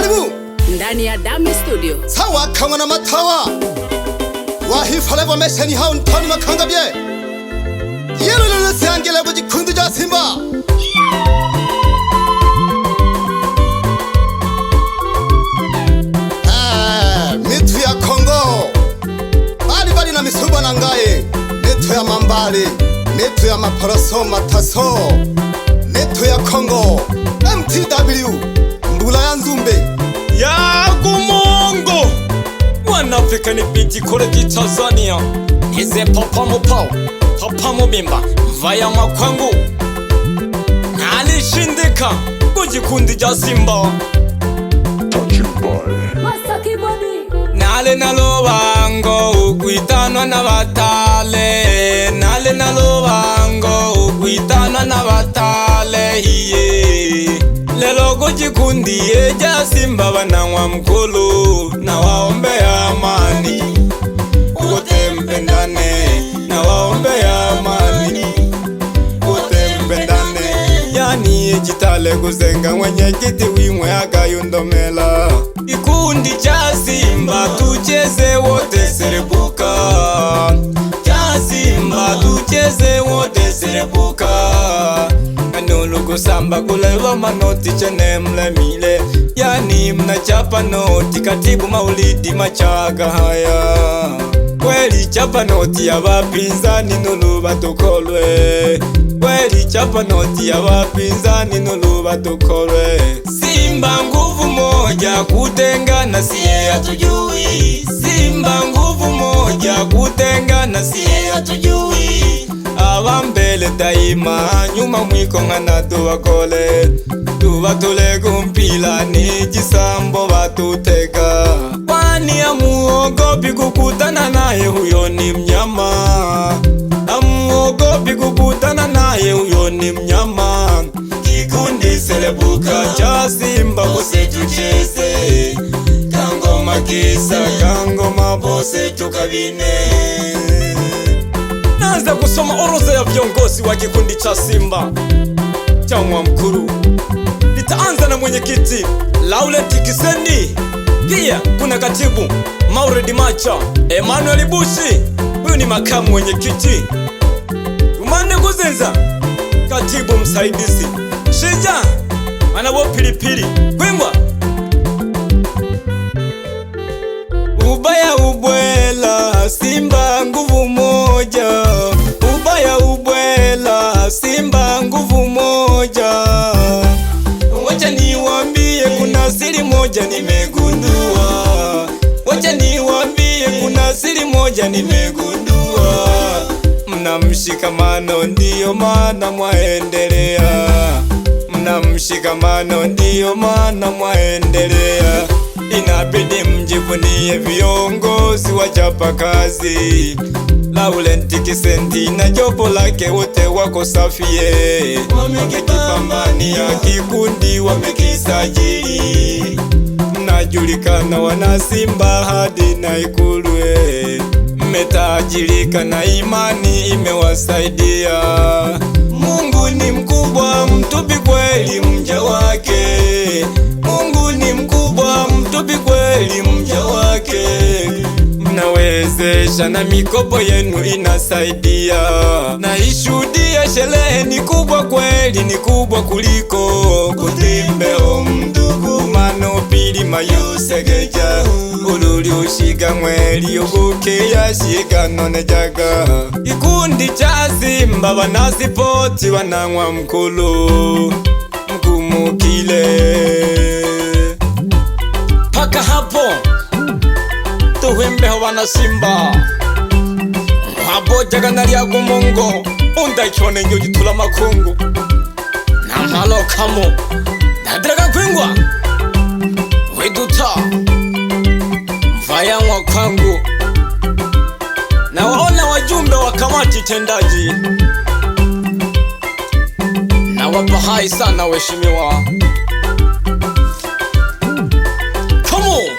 Karibu ndani ya Dami Studio. Sawa kama na matawa wahifalebo mesheni hao ntoni makangabye yelululu siangele buji kundu ja Simba. Mitu ya Kongo bali bali na misuba na ngaye, mitu ya mambali, mitu ya maporoso mataso, mitu ya Kongo MTW mbula ya nzumbe ya kumungu mwana Afrika ni binti kore ki Tanzania ize papa mupao papa mubimba mvaya makwangu nalishindika kujikundi ja Simba nale nalobango ukwitanwa na batale nale nalobango ukwitanwa na batale iye lelo kujikundi ja Simba banangwa mkulu na waombea amani wote mpendane na waombea amani wote mpendane yani jitale kuzenga mwenyekiti wimwe akayundomela ikundi cha Simba tucheze wote serebuka cha Simba tucheze wote serebuka kanulu kusamba kuleva manoti chene mlemile yani mnachapa noti katibu Maulidi machaga haya kweli chapa noti ya bapinzani nulu batukolwe kweli chapa noti ya bapinzani nulu batukolwe Simba nguvu moja kutengana siye hatujui Simba nguvu moja kutengana siye hatujui abambele daima nyuma mwiko ngana tubakole tubatule kumpila ni jisambo batutega kwani amuogopi kukutana naye huyo ni mnyama amuogopi kukutana naye huyo ni mnyama kikundi selebuka cha Simba bose tucheze kangoma kisa kangoma bose tukabine. Naanza kusoma orodha ya viongozi wa kikundi cha Simba cha Mwamkuru. Nitaanza na mwenyekiti Laurent Kisendi, pia kuna katibu Mauridi Macha, Emmanuel Bushi, huyu ni makamu mwenyekiti, Umane Kuzenza katibu msaidizi, Shija anabo pilipili kwingwa ubaya ubwela Simba nguvu moja ubaya ubwela Simba nguvu moja. Wacha niwaambie kuna siri moja nimegundua, wacha niwaambie kuna siri moja nimegundua, mna mshikamano ndiyo maana mwaendelea, mna mshikamano ndiyo maana mwaendelea. Inabidi mjivunie viongozi wachapa kazi, Laurent Kisendi na jopo lake wote wako safie, wamekipambania kikundi wamekisajili, mnajulikana wana Simba hadi na Ikulwe, mmetajirika na imani imewasaidia. Mungu ni mkubwa mtupi kweli mja wake, Mungu ni mkubwa mtupi kweli mja wake, mnawezesha na mikopo yenu inasaidia, na ishuhudia sherehe ni kubwa kweli ni kubwa kuliko kutimbeo mdugu mano pili mayusegeja ululi ushiga mweli ubuke yashiga none jaga ikundi cha Simba banasipoti banangwa mkulu mkumukile paka hapo tuhimbeho bana Simba mwabojaga nalyago mungo undakione nyo gitula makungu namalokamo nadiraga kwingwa weduta mvayangwa kwangu na waona wajumbe wa kamati tendaji na wapa hai sana waheshimiwa. Come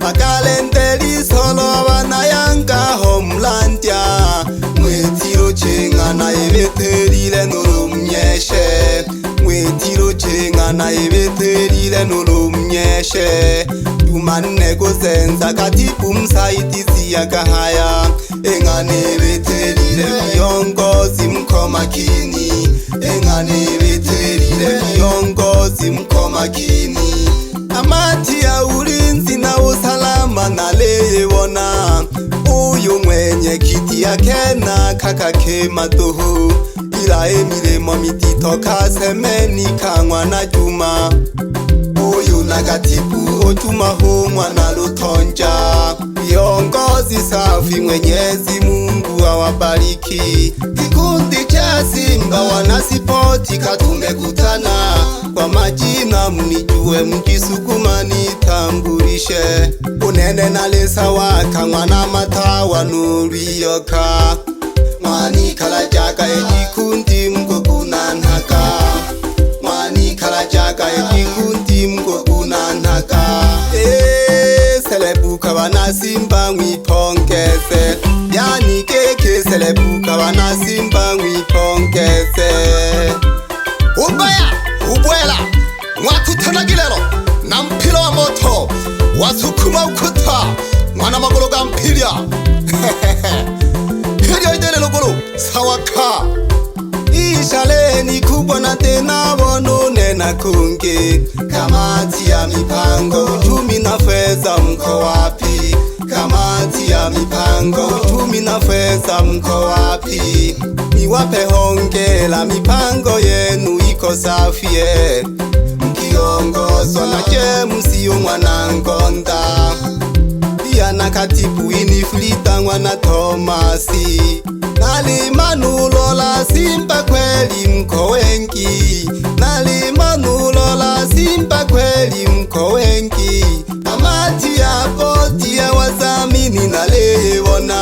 Bakalendeli solo banayanga homelandia mwetiro chenga na ebeterile nurumnyeshe mwetiro chenga Engana ibethelile nolomnyeshe Jumanne kuzenza katibu msaidizi yakahaya. Engane ibethelile viongozi mko makini. Engane ibethelile viongozi mko makini. Kamati ya ulinzi na usalama naleyewona uyu mwenyekiti yake na kakake matuhu ila emilemo mitito kasemeni kang'wa na Juma uyu na katibu ojuma hu mwana Lutonja. Viongozi safi, Mwenyezi Mungu awabariki. Kikundi cha Simba wanasipoti katumekutana, kwa majina mnijue, mjisukuma nitambulishe. Unene na lesa waka mwana matawa nuriyoka mwanikala jaga ekikundi mkokunanhaka mwanikala jaga ekikundi mkokunanhaka. Selebuka wana Simba mwipongeze, yani keke selebuka wana Simba mwipongeze. Ubaya ubwela mwakutana gilelo na mpira wa moto wasukuma ukuta mwana magolo ga mpilya hilya idele lugulu sawaka ishaleni kubwa na tena bonune na kungi. Kamati ya mipango uchumi na fedha mko wapi? Kamati ya mipango uchumi na fedha mko wapi? Niwape hongera, mipango yenu iko safi mkiongozwa na James mwana Ngonda pia na katibu Winifrida mwana Tomasi. Nalimanulola Simba kweli mko wengi, nalimanulola Simba kweli mko wengi. Kamati ya bodi ya wazamini nalewona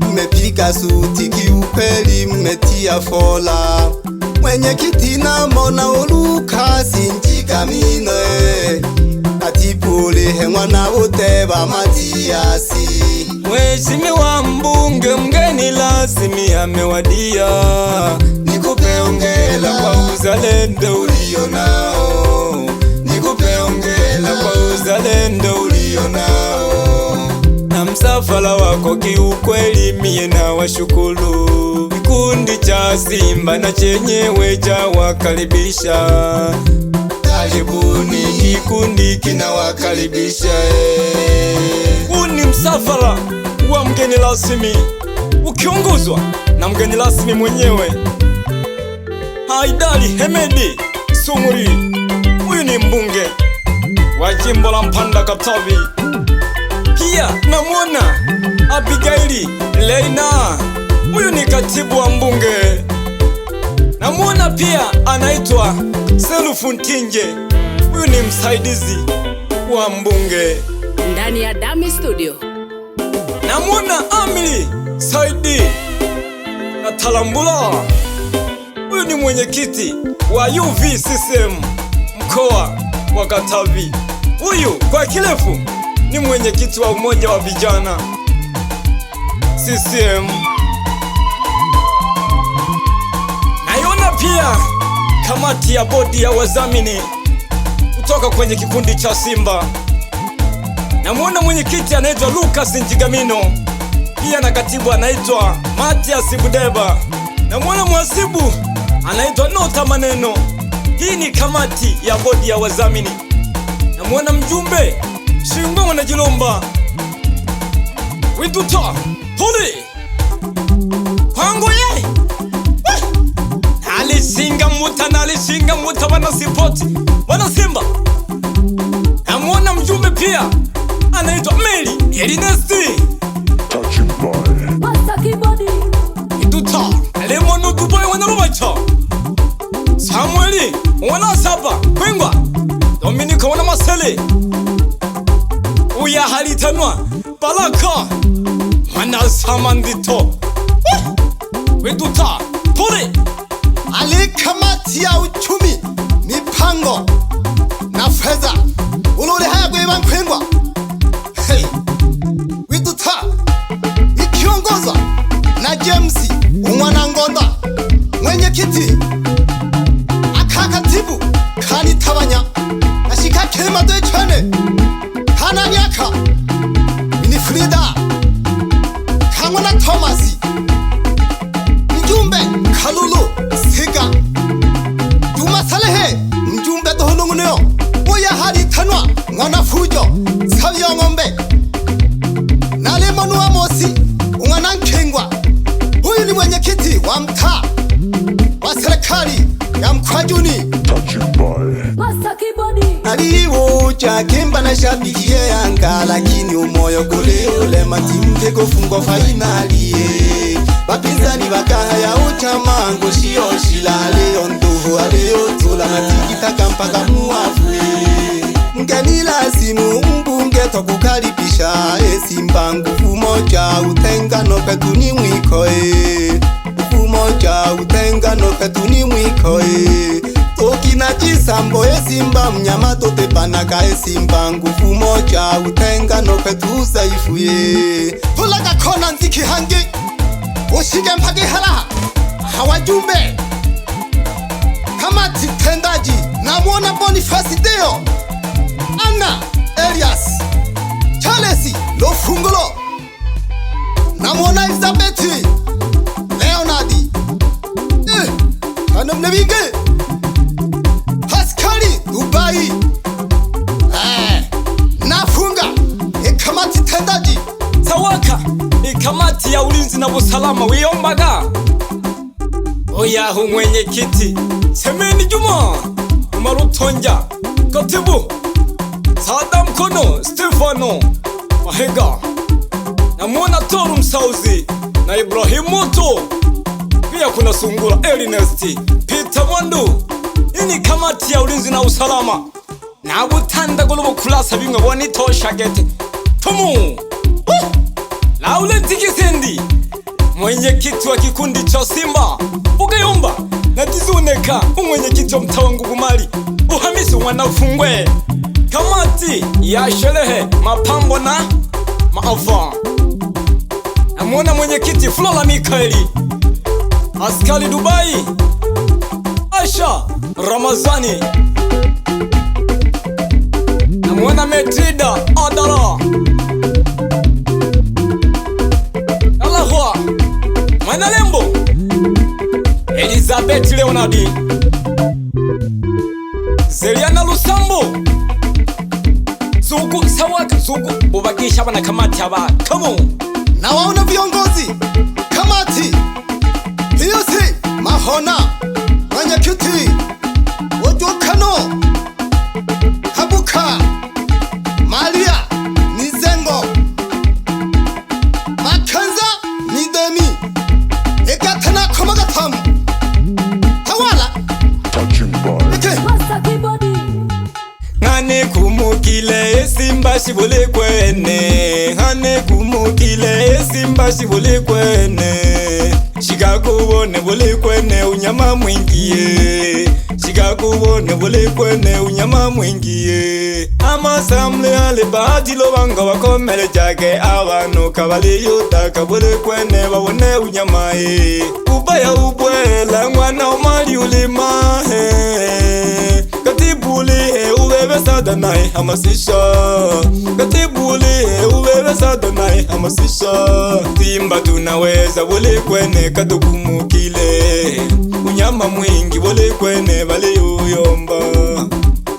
mmepiga suti kiukweli, mmetia fola. Mwenyekiti namona Ulukasi Njigamine katibu lihe mwana Uteba Matiasi. Mheshimiwa mbunge mgeni rasmi amewadia, nikupe hongera kwa uzalendo ulio nao, nikupe hongera kwa uzalendo ulio nao, na msafara wako kiukweli mie na washukuru. Kikundi cha Simba na chenyewe cha wakaribisha, karibuni kikundi kinawakaribisha. Huu ni msafara wa mgeni rasmi ukiongozwa na mgeni rasmi mwenyewe Haidari Hemedi Sumuri. Huyu ni mbunge wa jimbo la Mpanda Katavi. Pia namwona Abigaili Leina, huyu ni katibu wa mbunge. Namwona pia anaitwa Selufu Ntinje, huyu ni msaidizi wa mbunge. Ndani ya Dami Studio. Namwona Amili Saidi na Talambula, huyu ni mwenyekiti wa UVCCM mkoa wa Katavi. Huyu kwa kirefu ni mwenyekiti wa umoja wa vijana CCM. Naiona pia kamati ya bodi ya wazamini kutoka kwenye kikundi cha Simba. Namuona mwenyekiti anaitwa Lucas Njigamino, pia na katibu anaitwa Matias Budeba. Namuona mhasibu anaitwa Nota Maneno. Hii ni kamati ya bodi ya wazamini. Namuona mjumbe Shingwa na Jilomba Wituta Poli Kwangu ye Nalishinga muta, nalishinga muta, wana sipoti wana Simba. Namuona mjumbe pia anaitwa Meli Ernesti Ituta Lemon Dubai wana Rubacha Samueli wana Saba Kwengwa Dominika wana Masele Uya halitanwa Baraka mwana Samandito Wituta Poli Ali kamati ya uchumi mipango na fedha ulole haya kweba nkwengwa. Hey, Wituta ikiongozwa na James Umwana Ngonda mwenyekiti akakatibu ka Paskali ya Mkwajuni. Master Kibodi. Aliucha kimba na shabiki ye Yanga, lakini umoyo gule ule matimke kufungwa fainali ye. Bapinzani bakahaya uchamango shio shila leo nduhu aleo tula matikitaka mpaka muafu ye. Mgeni lazimu mbunge tokukaribisha esimba nguvu moja utengano kwetu ni mwiko ye. Nguvu moja utengano kwetu ni mwiko ye. Tokina chisambo esimba mnyama totepanaka esimba nguvu moja utengano kwetu udhaifu ye. Tulaga kona nziki hangi ushike mpaka halaha hawajumbe kamati tendaji namwona Boniface Deo Anna Elias Charles Lofungulo namwona Elizabeth Leonardi kanomnebinge Pascali Dubai nafunga ikamati tendaji Tawaka ikamati ya ulinzi na usalama wiyombaga oyahu mwenyekiti Semeni Juma Umarutonja katibu Sada Mkono Stefano Mahega namwona Toru Msauzi na Ibrahim Moto, pia kuna Sungura Ernest Peter Mwandu. Hii ni kamati ya ulinzi na usalama nabutandagula ubukurasa bimwe bonitosha gete tumu. Laurent Kisendi mwenyekiti wa kikundi cha Simba Ugayomba na Tizuneka umwenyekiti wa mtaa wa Ngugumali Uhamisi Mwanafungwe kamati ya sherehe mapambo na maafa namwona mwenyekiti Flora Mikaeli askari Dubai Asha Ramazani namwona Metrida Adara Alahwa Mwanalembo Elizabeth Leonardi Zeliana Lusambo Zugu Sawaka Zugu ubagisha bana kamati aba come on. Na waona viongozi kamati Piusi Mahona mwenyekiti Wojokano Habuka Maria Nizengo Makanza Nidemi Ekatana Komagatamu Tawala Eke Master Kibodi. Ngane kumukile esimba shibule kwene ngane kumukile esimba shibule kwene shikakubone bule kwene unyama mwingiye shikakubone bule kwene unyama mwingiye amasamle ale bahati lobanga bakomele jake abantu kabaliyutaka bule kwene babone unyamaye ubaya ubwela mwana omali ulimahe katibuli ubebe sadanai hamasisha katibuli ubebe sadanai hamasisha timba tunaweza buli kwene katukumukile unyama mwingi buli kwene baliyuyomba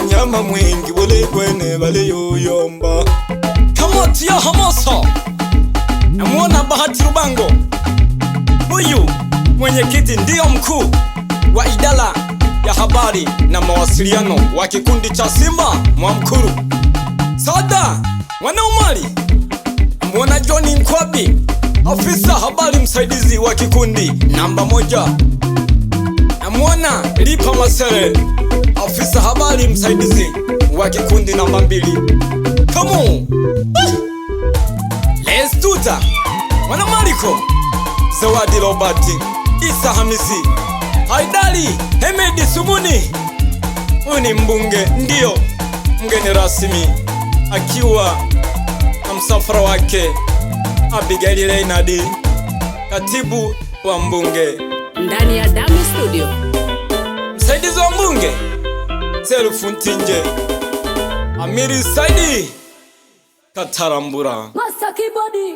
unyama mwingi buli kwene baliyuyomba kamati ya hamasa namuona Bahati Rubango huyu mwenyekiti ndiyo mkuu wa idara ya habari na mawasiliano wa kikundi cha Simba Mwamkuru. Sada Mwana Umari Mwana John Nkwabi afisa habari msaidizi wa kikundi namba 1. Namwona Lipa Masere afisa habari msaidizi wa kikundi namba 2. Come on. Lestuta Mwana Mariko Zawadi Robert Isa Hamisi Haidali Hemedi Sumuni. Huyu ni mbunge ndiyo mgeni rasmi akiwa na msafara wake Abigail Leonard katibu wa mbunge. Ndani ya Dami Studio. Msaidizi wa mbunge Selufu Ntinje Amiri Saidi Katarambura. Master Kibodi.